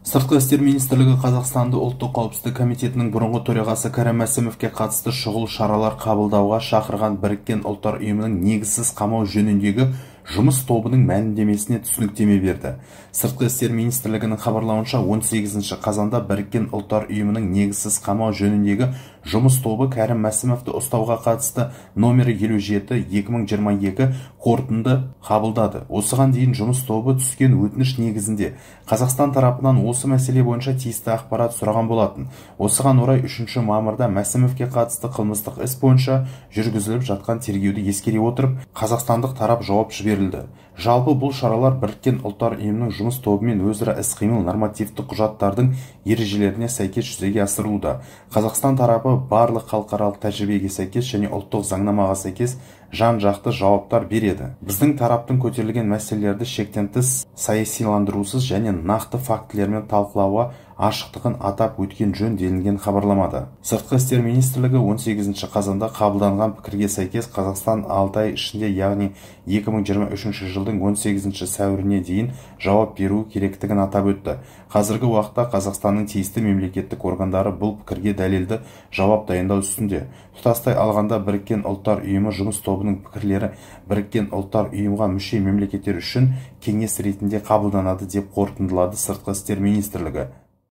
Сыртқы істер министрлігі Қазақстанды ұлттық қауіпсіздік комитетінің бұрынғы төрағасы Кәрім Мәсімовке қатысты шұғыл шаралар қабылдауға шақырған Біріккен Ұлттар Ұйымының негізсіз қамау жөніндегі жұмыс тобының мәлімдемесіне түсініктеме берді. Сыртқы істер министрлігінің хабарлауынша, 18 қазанда Біріккен Ұлттар Ұйымының негізсіз қамау жөніндегі жұмыс тобы Кәрім Мәсімовті ұстауға қатысты номері 57-2022 қорытынды қабылдады. Осыған дейін жұмыс тобы түскен өтініш негізінде Қазақстан тарапынан осы мәселе бойынша тиісті ақпарат сұраған болатын. Осыған орай 3 мамырда Мәсімовке қатысты қылмыстық іс бойынша жүргізіліп жатқан тергеуді ескере отырып, қазақстандық тарап жауап жіберілді. Жалпы бұл шаралар Біріккен Ұлттар Ұйымының жұмыс тобымен өзара іс-қимыл нормативті құжаттардың ережелеріне сәйкес жүзеге асырылуда. Қазақстан тарапы барлық халықаралық тәжірибеге сәйкес және ұлттық заңнамаға сәйкес жан-жақты жауаптар береді. Біздің тараптың көтерілген мәселелерді шектен тыс саясиландырусыз және нақты фактілермен талқылауға ашықтығын атап өткен жөн, делінген хабарламада. Сыртқы істер министрлігі 18 қазанда қабылданған пікірге сәйкес Қазақстан 6 ай ішінде, яғни 2023 жылдың 18 сәуіріне дейін жауап беруі керектігін атап өтті. Қазіргі уақытта Қазақстанның тиісті мемлекеттік органдары бұл пікірге дәлелді жауап дайындау үстінде. Тұтастай алғанда, Біріккен Ұлттар Ұйымы жұмыс тобының пікірлері Біріккен Ұлттар Ұйымға мүше мемлекеттер үшін кеңес ретінде қабылданады деп қорытындылады Сыртқы істер министрлігі.